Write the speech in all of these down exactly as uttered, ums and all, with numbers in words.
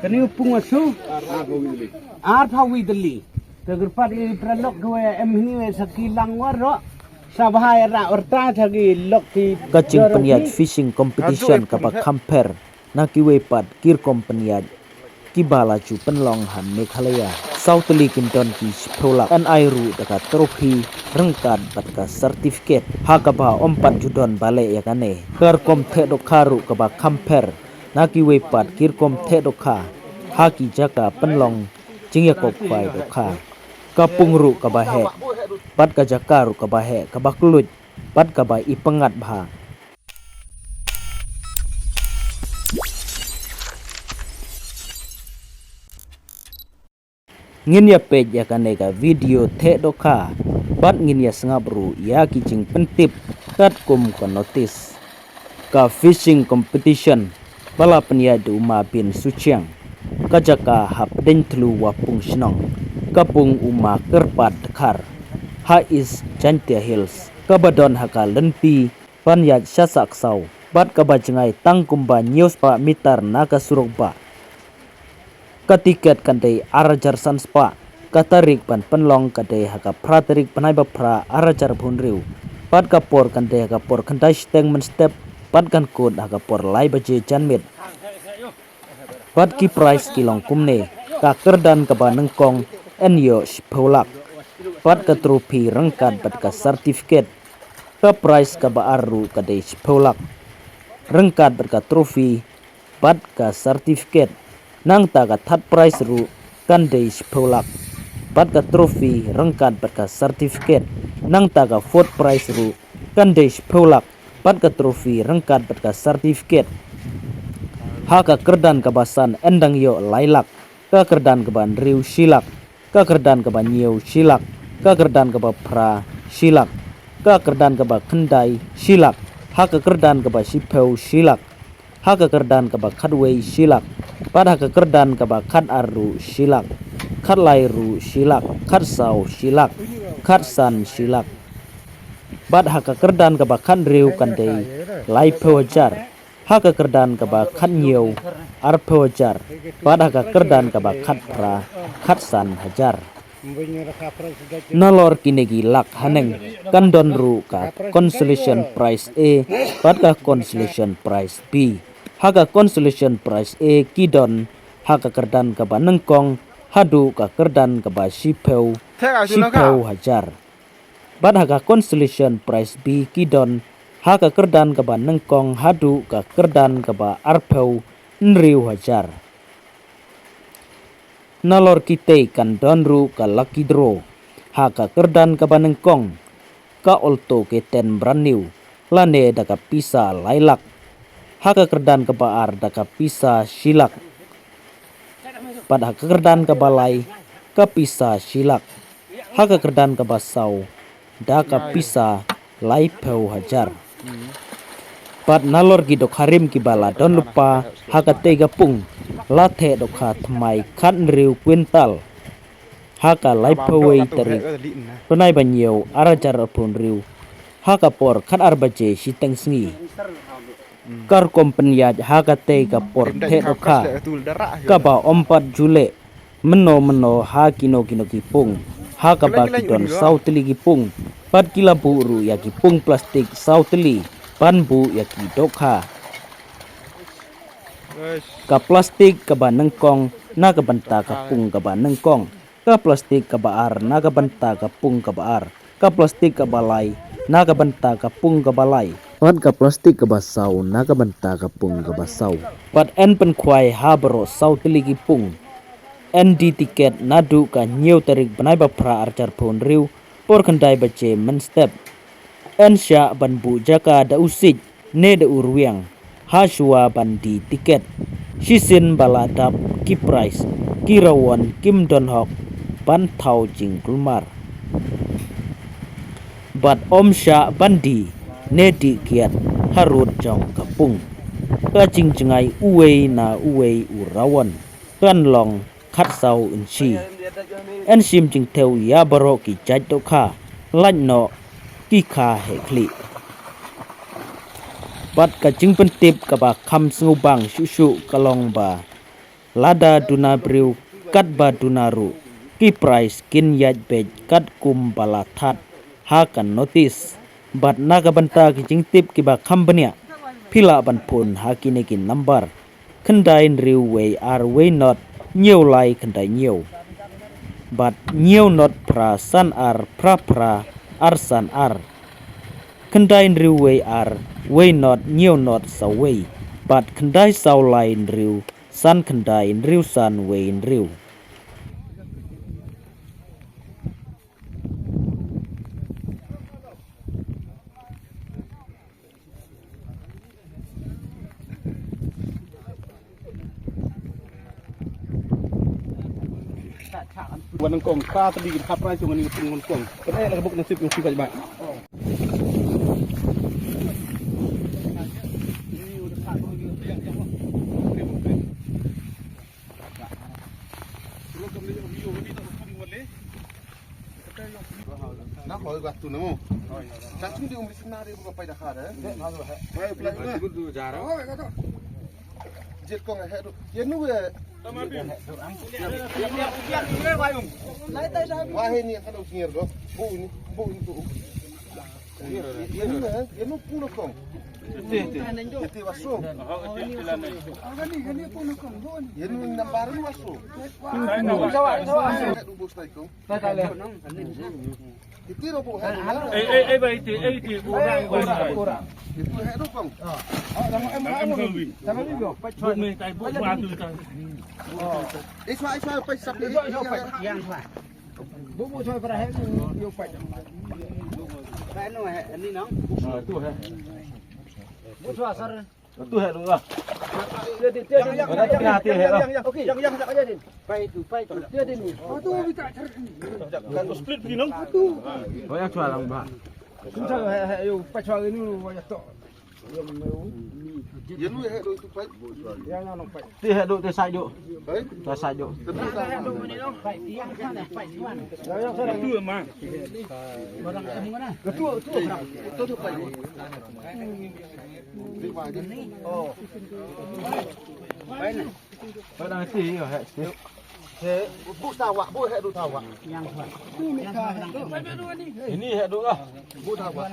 Kani u pung asu. Ar phawi dali. Te kyrpad i pralok kwe em hini we sa ki lang waroh. Sa bha ïa ra orta sa ki lok ki. Ka jingpynïaid fishing competition kaba kham pher na kiwei pat ki rukom pynïaid kiba la ju pynlong ha Meghalaya. Saw tylli kin don ki shiphew lak. Yn ai ruh da ka trophy ryngkat bad ka certificate. Ha kaba ym pat ju don ba leh ïa kane. Ka rukom theh dohkha ruh kaba kham pher na kiwei pat ki rukom theh dohkha ha ki jaka pynlong jingïakob khwai dohkha. Ka pung ruh kaba heh bad ka jaka ruh kaba heh, kaba kylluid bad kaba ipyngngad bha. Ngin ïa peit ïa kane ka video theh dohkha bad ngin ïa sngap ruh ïa ki jingpyntip katkum ka notice. Ka fishing competition ba la pynïaid da u Ma Bin Suchiang. Ka jaka hapdeng thlu Wapung Shnong. Ka pung u Ma Kyrpad Dkhar ha East Jaintia Hills, kaba don ha ka lynti ban ïaid sha Sahksaw bad kaba jngai tang kumba hynñiew spah mitar na ka surok bah. Ka tiket kan dei ar hajar san spah. Ka tarik ban pynlong ka dei ha ka phra tarik bnai ba phra ar hajar arphew hynriew. Bad ka por kan dei ha ka por khyndai shiteng mynstep bad kan kut ha ka por lai baje janmiet. Bad ki prize ki long kumne: ka kyrdan kaba nyngkong yn ïoh shiphew lak bad ka trophy ryngkat bad ka certificate. Ka prize kaba ar ruh ka dei shiphew lak ryngkat bad ka trophy bad ka certificate. Nangta ka third prize ruh kan dei shiphew lak bad ka trophy ryngkat bad ka certificate. Nangta ka fourth prize ruh kan dei shiphew lak bad ka trophy ryngkat bad ka certificate. Ha ka kyrdan kaba san yn dang ïoh lai lak, ka kyrdan kaba hynriew shi lak, ka kyrdan kaba hynñiew shi lak, ka kyrdan kaba phra shi lak, ka kyrdan kaba khyndai shi lak, ha ka kyrdan kaba shiphew shi lak, ha ka kyrdan kaba khatwei shi lak, bad ha ka kyrdan kaba khatar ruh shi lak, khatlai ruh shi lak, khatsaw shi lak, khatsan shi lak. Bad ha ka kyrdan kaba khathynriew kan dei laiphew hajar, ha ka kyrdan kaba khathynñiew arphew hajar, bad ha ka kyrdan kaba khatphra khatsan hajar. Nalor kine ki lak haneng kan don ruh ka consolation prize A bad ka consolation prize B. Ha ka consolation prize A ki don ha ka kyrdan kaba nyngkong haduh ka kyrdan kaba shiphew, shiphew hajar. Bad ha ka consolation prize B ki don ha ka kyrdan kaba nyngkong haduh ka kyrdan kaba arphew, hynriew hajar. Nalor kitei kan don ruh ka lucky draw. Ha ka kyrdan kaba nyngkong, ka Alto K ten brand new, lane da ka pisa lai lak. Ha ka kyrdan kaba ar da ka pisa shi lak. Bad ha ka kyrdan kaba lai ka pisa shi lak. Ha ka kyrdan kaba saw da ka pisa laiphew hajar. Bad nalor ki dohkha rim kiba la don lypa ha katei ka pung, la theh dohkha thymmai khathynriew kwintal ha ka laiphew wei tarik bnai ba hynñiew ar hajar arphew hynriew, ha ka por khatar baje shiteng sngi. Ka rukom pynïaid ha katei ka por theh dohkha kaba ym pat ju leh mynno mynno ha kino kino ki pung, ha kaba ki don saw tylli ki pung, bad ki la buh ruh ïa ki pung plastik saw tylli ban buh ïa ki dohkha. Ka plastik kaba nyngkong na ka bynta ka pung kaba nyngkong, ka plastik kaba ar na ka bynta ka pung kaba ar, ka plastik kaba lai na ka bynta ka pung kaba lai, bad ka plastik kaba saw na ka bynta ka pung kaba saw. Bad yn pynkhwai ha baroh saw tylli ki pung. Yn die tiket naduh ka hynñiew tarik bnai ba phra ar hajar arphew hynriew, por khyndai baje mynstep. Yn shah ban buh jaka da u siej ne da u rwiang ha shuwa ban die tiket. Shisien ba la dap ki prize, ki rawon kim don hok ban thaw jingkulmar. Bad ym shah ban die ne dih kiad harud jong ka pung. Ka jingjngai uwei na uwei u rawon kan long khatsaw inshi. Yn shim jingthew ïa baroh ki jait dohkha, lait noh ki kha heh khlieh. Bad ka jingpyntip kaba kham sngewbang shuh shuh ka long ba Lada duna briew katba duna ruh, ki prize kin ïaid beit katkum ba la thad ha ka notice. Bad na ka bynta ki jingtip kiba kham bniah, phi lah ban phone ha kine ki nambar: khyndai hynriew wei ar wei not hynñiew lai khyndai hynñiew, bad hynñiew not phra san ar phra phra ar san ar, khyndai hynriew wei ar wei not hynñiew not saw wei, bad khyndai saw lai hynriew san khyndai hynriew san wei hynriew. Wan nyngkong, ka tadi kita prize jong ngi, nyngkong. Kena la ka bok nasib ngi, sibuk bha. Na hoi gua tu namo. Sa chung di um di sena di um papai dah ada. Hoi, pelai gua. Jet kong, eh, tu. Ya nu, eh. Wah, ini yang kena usir doh. Bu ini, bu ini tu. Ye, ye, ye, ye nu pun kong. Ye te, ye te waso. Ye nu nambar nu waso. Ye tu bos tai kong. Ye te ro bo hai. Eh, eh, eh, bai te, eh, te, kurang, kurang. Ye tu hai do kong. Sama ni, sama ni, bro. Bo me tai, bo, bo atu tai. Eh, swa, eh, swa, pai sap le. Yang swa. Bu bu soi para he ni yo pai. Pai no he ni nong. Ah, tu he. Bu soi asar. Tu he tu ah. Dia dia dia. Mana tu dia he lah. Okey. Yang yang tak aja din. Pai tu pai tu. Dia dia ni. Oh tu kita cari. Kan split ni nong. Tu. Oh yang soi lang ba. Kita he he yo pai soi ni wa ya to. Ye nu he do tu pai. Ti he do ti sai do. Hai? Ta sai do. Tapi sa. Tu tu tu. Tu tu pai. Ni pai. Oh. Pai na. Pada nasi yo, he, he. He, bu tawa, bu he du tawa. Ini he du lah. Bu tawa.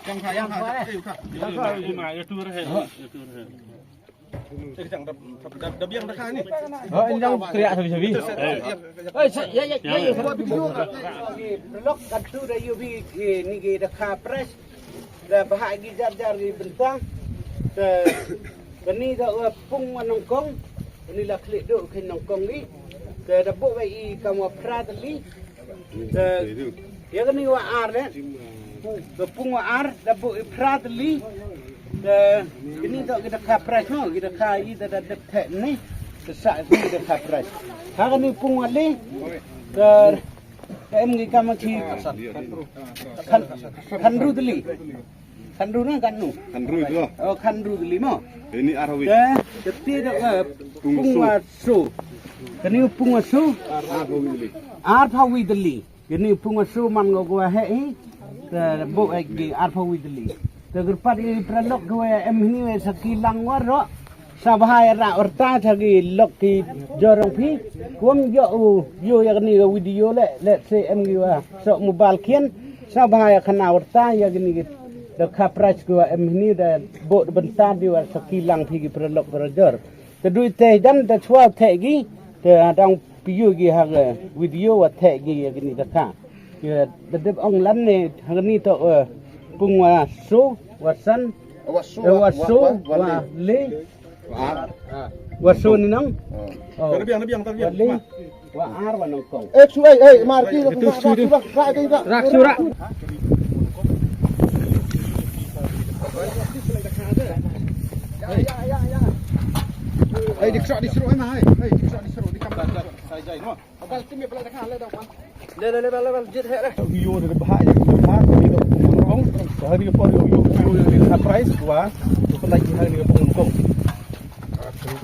Yang saya, yang saya. Yang saya, ini mah, ya, tu he. Ya, tu he. Eh, jangan teriak sabi-sabi. Eh, ya, ya, ya, ya. Lok kat tu dah you bi, eh, ni ki dah ka press. Da bha gi jar jar gi bynta. Te kani da u pung wa nyngkong. Kani la khlieh duh ki nyngkong gi. Te da buh wa i kam wa phra tylli. Te ya kani wa ar ne. Te pung wa ar da buh i phra tylli. Te kani da ki da ka prize mo, ki da ka i da da dep the ni. Te sa ki da ka prize. Ha kani pung wa li. Te Ka em ngi kam ki khan, khan ru tylli. Khan ru na khan nu. Khan ru tu. Oh, khan ru tylli mo. Ini ar hawi. Te, te ti da, eh, pung wa so. Kani pung wa so. Ar hawi tylli. Ar hawi tylli. Kani pung wa so man ngo ko he hi. Te bo ek di ar hawi tylli. Te kyrpad ïa ki paralok kiwa em hini wa sa ki lang waroh. Sa bha ïa rah warta sa ki lok ki jor jong phi. Kwah ïoh u ïoh ïa kani ka video le, let's say em ki wa sok mobile khian. Sa bha ïa khana warta ïa kani ki da ka prize kiwa em hini da bok da bynta di wa sa ki lang phi ki paralok parajor. Te dui te dan te chwa te ki te dang phi ïoh ki ha ka video wa te ki ïa kani da ka. Ïa, da dep ong lan ne, ha kani to, eh, pung wa so, wa san, wa so, eh, wa wa, so, wa, wa, wa le. Le. Wa ar. Wa so ni nong. Oh. Oh. Wa le. Wa ar wa nyngkong. Eh, su, eh, eh, mar ki, tu, tu, tu. Rak, rak, rak. Rak, su, rak. Eh, dik sro, dik sro, eh, ma, eh. Eh, dik sro, dik sro, dik kam. Sai jai, no. Level, level, level, jit he le. Yo de bah ya bah ko ni ko kong. Ko hari ko yo yo yo surprise wa. Ko lai hari ko kong.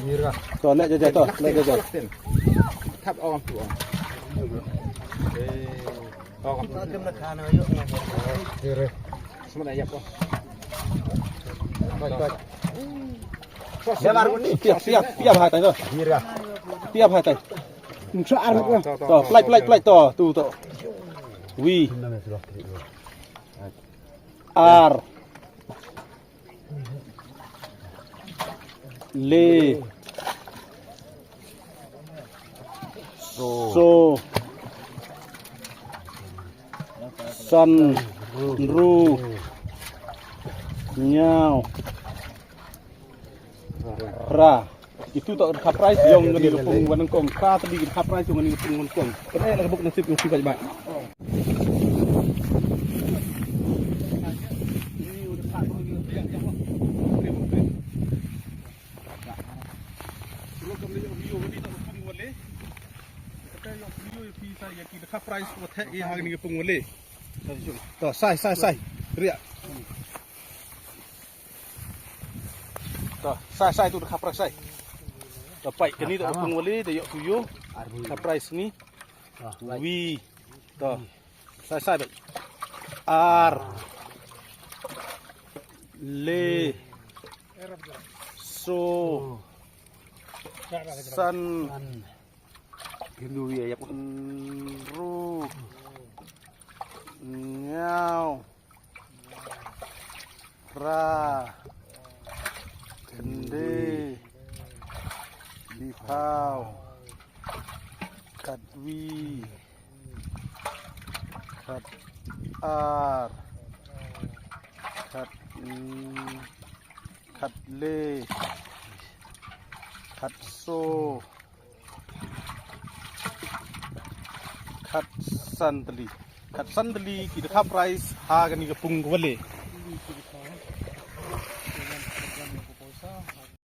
Mira. To le je to le je. Tap on tu. Eh. To. Semua dah ya ko. Baik baik. Ya baru ni. Siap siap siap ha ta. Mira. Tiap hai tai. To, plait, plait, plait, to, tu, to. Wi. Ar. Le. So. San. Ru. Nyaw. Ra. Itu to ka prize yong ngani ka pung wanang kong. Ka tadi ka prize yong ngani ka pung wanang kong. Kena la ka bok nasib yong si bai bai. To, sai, sai, sai. Ria. To, sai, sai tu da ka prize sai. To, pai, kani tu pung wali, da yok tu yo. Ka prize ni. Wi. To, sai, sai, bai. Ar. Le. So. San. Hindu ya, ya. Ru. Nyaw. Ra. Kende. Biphaw. Khatwi. Khatar. Khat, mm, khatle. Khatso. Khatsan tylli. Khatsan tylli ki da ka prize ha kani ka pung ka wale.